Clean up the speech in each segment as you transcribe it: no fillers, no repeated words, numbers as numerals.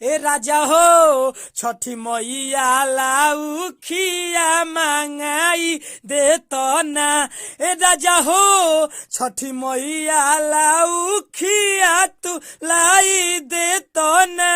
ए राजा हो छठी मैया लाउखिया मांगाई दे तो ना। ए राजा हो छठी मैया लाउखिया तू लाई दे तो ना।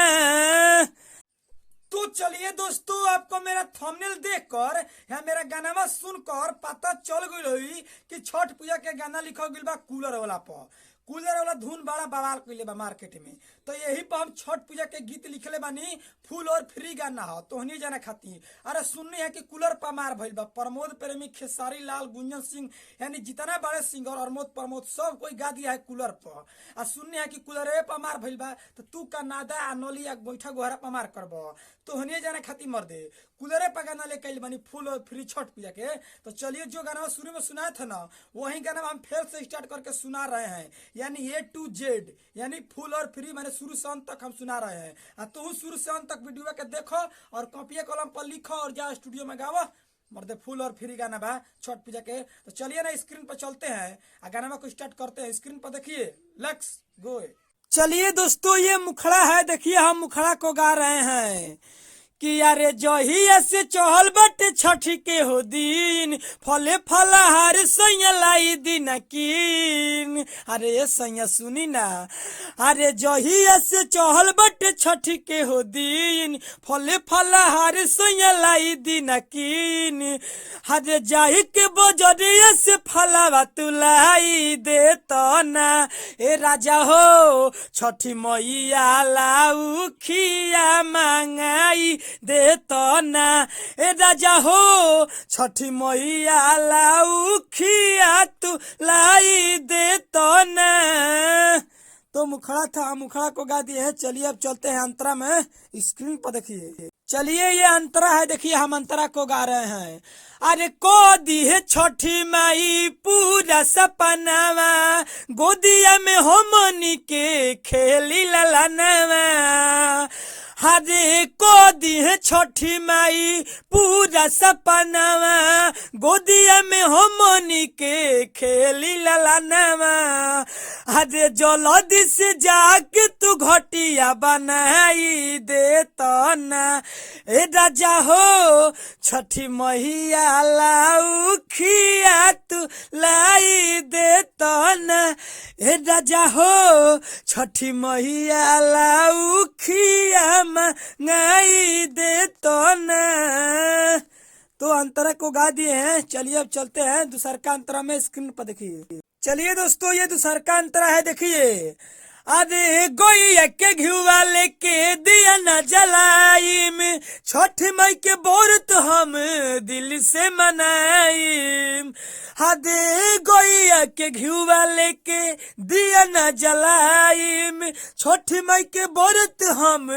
तो चलिए दोस्तों, आपको मेरा थंबनेल देखकर या मेरा गाना सुनकर पता चल गई होई कि छठ पूजा के गाना लिखल गइल बा कूलर वाला पर। कूलर वाला धुन बड़ा बवाल कइले बा मार्केट में। तो यही पर हम छठ पूजा के गीत लिखले बानी, फुल और फ्री गाना हो तोहनी जाना खाती। अरे सुननी है कि कूलर पर मार भइल बा। प्रमोद प्रेमी, खेसारी लाल, गुंजन सिंह, यानी जितना बड़े सिंगर अरमोद प्रमोद सब कोई गा दिया है कूलर पर। आ सुननी है कि कूलरे पर मार भइल बा, तो तू का नादा आ नली आ गोइठा गोहरा पर मार करब तोहनी जाना खाती मर दे। कूलरे पर गाना लेके आइल बानी फुल और फ्री छठ पूजा के। तो चलिए, जो गाना शुरू में सुनाया था ना, वही गाना हम फिर से स्टार्ट करके सुना रहे हैं, यानी ए टू जेड, यानी फुल और फ्री, माने शुरू से अंत तक हम सुना रहे हैं। आ तू शुरू से अंत तक वीडियो के देखो और कॉपिया कलम पर लिखो और जा स्टूडियो में गाओ मर्दे, फुल और फ्री गाना बा छठ पूजा के। तो चलिए ना, स्क्रीन पर चलते हैं आ गाना को स्टार्ट करते हैं। स्क्रीन पर देखिए, let's go. चलिए दोस्तों, ये मुखड़ा है, देखिए हम मुखड़ा को गा रहे हैं कि अरे जहिया से चहल बटे छठ के हो दिन, फले फलहार सैया लाई दिन कीन। अरे ये सैया सुनी ना, अरे जहिया से चहल बटे छठ के हो दिन, फले फलहार सैया लाई दिन कीन। अरे जाहि के बजरिया से फलावा तू लाई दे तो ना। ए राजा हो छठी मैया लाऊ खिया मांगाई दे तो ना। ए राजा हो छठी मैया लाऊ खिया तू लाई दे तो ना। तो मुखड़ा था, मुखड़ा को गा दिए हैं। चलिए अब चलते हैं अंतरा में, स्क्रीन पर देखिए। चलिए ये अंतरा है, देखिए हम अंतरा को गा रहे हैं। अरे को दी है छठी माई पूरा सपनावा, गोदिया में हो मनी के खेली ललनवा। हरे को दी है छठी माई पूरा सपनावा, गोदिया में हो मनी के खेली ललनवा। हरे जलदी से जाके तू घटिया बनाई दे तो ना। ए राजा हो छठी मैया लाऊ खिया तू लाई दे तो ना। ए राजा हो छठी मैया लाऊ खिया मंगाई दे तो ना। तो अंतरा को गा दिए हैं। चलिए अब चलते हैं दूसर का अंतरा में, स्क्रीन पर देखिए। चलिए दोस्तों, ये दूसर का अंतरा है, देखिए। अरे गोइया के घिउवा लेके दिया न जलाईम, छठ माई के व्रत हम दिल से मनाईम। अरे गोइया के घिउवा लेके दिया न जलाईम, छठ माई के व्रत हम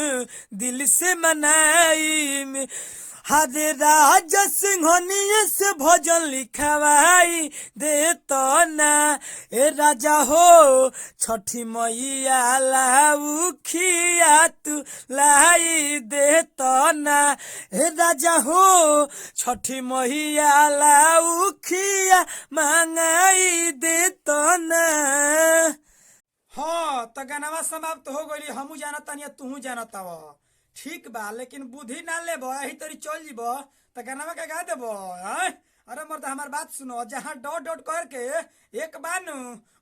दिल से मनाईम। हरे राजा सिंघनिया से भजन लिखवाई दे तो ना। ए राजा हो छठी मैया लाऊ खिया तू लाई दे तो ना। ए राजा हो छठी मैया लाऊ खिया मांगाई दे तो ना। हाँ तो गाना समाप्त हो गई। हमू जानता नहीं, तू जानता हो, ठीक बा, लेकिन बुद्धि ना लेब यही तरी चल जीब तो गाना के गा देब। अरे मर्द हमार बात सुनो, जहाँ डॉट डॉट करके एक बानू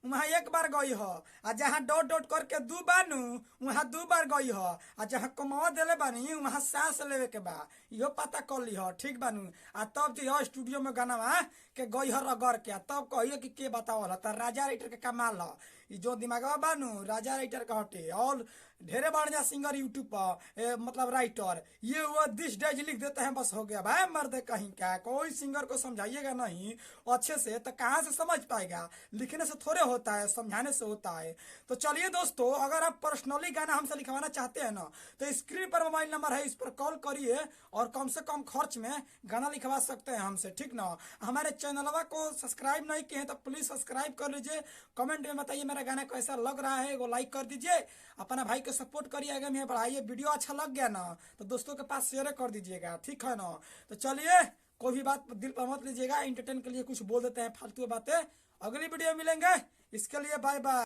वहाँ एक बार गई हो, आ जहाँ डॉट डॉट करके दू बानू वहाँ दू बार गई हो, आ जहाँ कमावा देले बानी वहाँ सांस लेवे के बा, इहो पता कर ली हो, ठीक बानू। आ तब जो स्टूडियो में गाना के गई हो रगड़ के, आ तब कहियो कि के बतावल त राजा राइटर के कमाल ह। ई जो दिमागवा बानू राजा राइटर के हटे, और ढेरे बढ़िया सिंगर यूट्यूब पर मतलब राइटर, ये वो this days लिख देते हैं, बस हो गया भाई मर्द कहीं का। कोई सिंगर को समझाइएगा नहीं अच्छे से तो कहाँ से समझ पाएगा, लिखने से थोड़े होता है, समझाने से होता है। तो चलिए दोस्तों, अगर आप पर्सनली गाना हमसे लिखवाना चाहते हैं ना, तो स्क्रीन पर मोबाइल नंबर है, इस पर कॉल करिए और कम से कम खर्च में गाना लिखवा सकते हैं हमसे, ठीक ना। हमारे चैनलवा को सब्सक्राइब नहीं किए हैं तो प्लीज सब्सक्राइब कर लीजिए, कमेंट में बताइए मेरा गाना कैसा लग रहा है, वो लाइक कर दीजिए, अपना भाई को सपोर्ट करिए, आगे में बढ़ाइए। वीडियो अच्छा लग गया ना तो दोस्तों के पास शेयर कर दीजिएगा, ठीक है ना। तो चलिए, कोई भी बात दिल पर मत लीजिएगा, एंटरटेन के लिए कुछ बोल देते हैं फालतू बातें। अगली वीडियो मिलेंगे, इसके लिए बाय बाय।